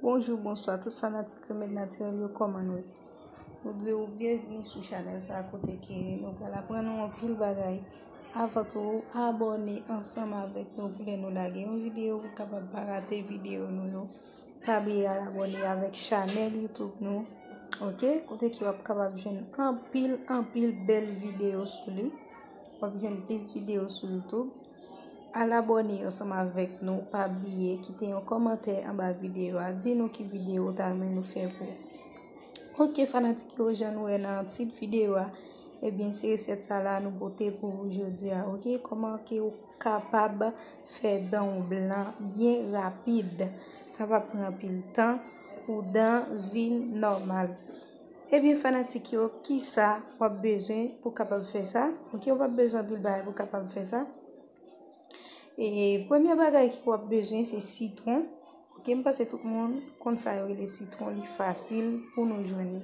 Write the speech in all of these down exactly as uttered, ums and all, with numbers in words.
Bonjou, bonswa tout fanatik remèd natirèl yo, kòman nou ye? Nou di w byenvini sou chanèl sa kote ke nou pral aprann nou anpil bagay. Avan tou, abòne ansanm avèk nou pou lè nou lage yon videyo, ou kapab pa rate videyo nou yo. Pa bliye al abòne avèk chanèl YouTube nou, oke? Kote ke w ap kapab jwenn anpil, anpil bèl videyo sou li. W ap jwenn plis videyo sou YouTube. Al abòne ansanm avèk nou. Pa bliye kite yon kòmantè anba videyo a. Di nou ki videyo w ta renmen nou fè pou ou. Oke, fanatik yo, jan nou wè nan tit videyo a, ebyen, se resèt sa la nou pote pou ou jodi a, oke? Kòman ke w kapab fè dan w blan byen rapid, san pa pran anpil tan pou dan vin nòmal. Ebyen, fanatik yo, kisa w ap bezwen pou kapab fè sa? Oke, w p ap bezwen anpil bagay pou kapab fè sa. E premye bagay ke w ap bezwen se sitwon. Oke, m panse tout moun konn sa yo rele sitwon, li fasil pou nou jwenn li.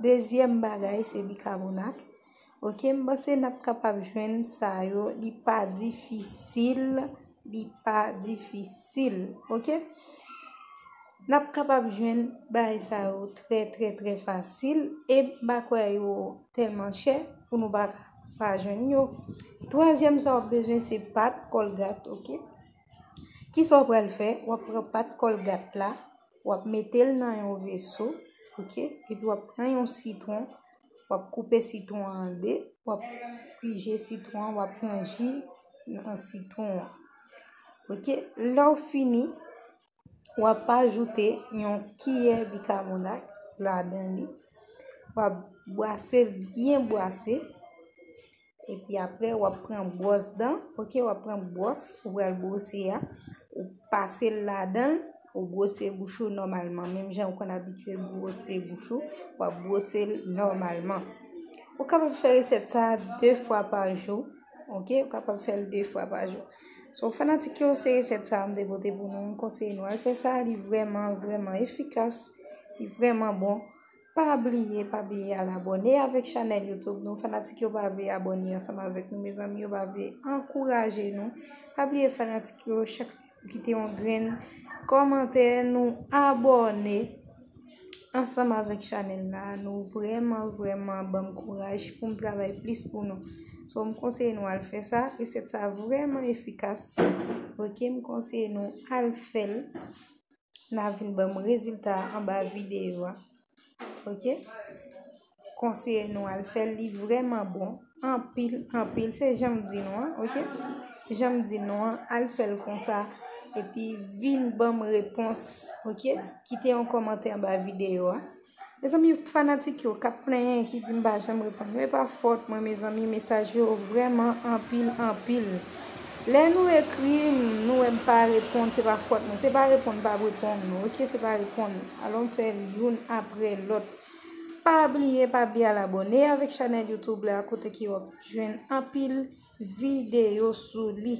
Dezyèm bagay se bikabonat. Oke, m panse n ap kapab jwenn sa yo, li pa difisil, li pa difisil. Oke? N ap kapab jwenn bagay sa yo trè, trè, trè fasil e m pa kwè yo tèlman chè pou nou pa ka pa jwenn yo. Twazyèm sa w ap bezwen se pat kòlgat, oke? Kisa w pral fè? W ap pran pat kòlgat la, w ap mete l nan yon veso, oke? Epi w ap pran yon sitwon, w ap koupe sitwon an an de, w ap pije sitwon an, w ap pran ji nan sitwon an. Oke, lè w fini, w ap ajoute yon kiyè bikabonat ladan li. W ap bwase l byen bwase. Epi apre, w ap pran bwòs dan, oke, w ap pran bwòs, ou pral bwose a, ou pase l ladan l, ou bwose bouch ou nòmalman. Menm jan ou konn abitye bwose bouch ou, w ap bwose l nòmalman. Ou kapab fè resèt sa a de fwa pa jou, oke, ou kapab fè l de fwa pa jou. So, fanatik yo, se resèt sa a m te pote pou nou, m konseye nou al fè sa, li vrèman, vrèman efikas, li vrèman bon. Pa bliye, pa bliye al abòne avèk chanèl YouTube nou. Fanatik yo pa vle abòne ansanm avèk nou, mezanmi, yo pa vle ankouraje nou. Pa bliye, fanatik yo, chak lè nou kite yon grenn kòmantè, nou abòne ansanm avèk chanèl la, nou vrèman, vrèman ban m kouraj pou m travay plis pou nou. So, m konseye nou al fè sa. Resèt sa vrèman efikas. Oke, m konseye nou al fè l. N a vin ban m rezilta a anba videyo a. Oke? Konseye nou al fè l, li vrèman bon. Anpil, anpil. Se jan m di nou an, oke? Jan m di nou an, al fè l konsa. Epi vin ban m repons, oke? Kite yon kòmantè anba videyo a. Mezanmi, fanatik yo k ap plenyen, ki di m pa janm reponn yo, e pa fòt mwen, mezanmi, mesaj yo vrèman anpil, anpil. Lè nou ekri m, nou wè m pa reponn, se pa fòt mwen, se pa reponn m pa reponn nou, oke, se pa reponn. Alò m fè l youn apre lòt. Pa bliye, pa bliye al abòne avèk chanèl YouTube la, kote ke w ap jwenn anpil videyo sou li.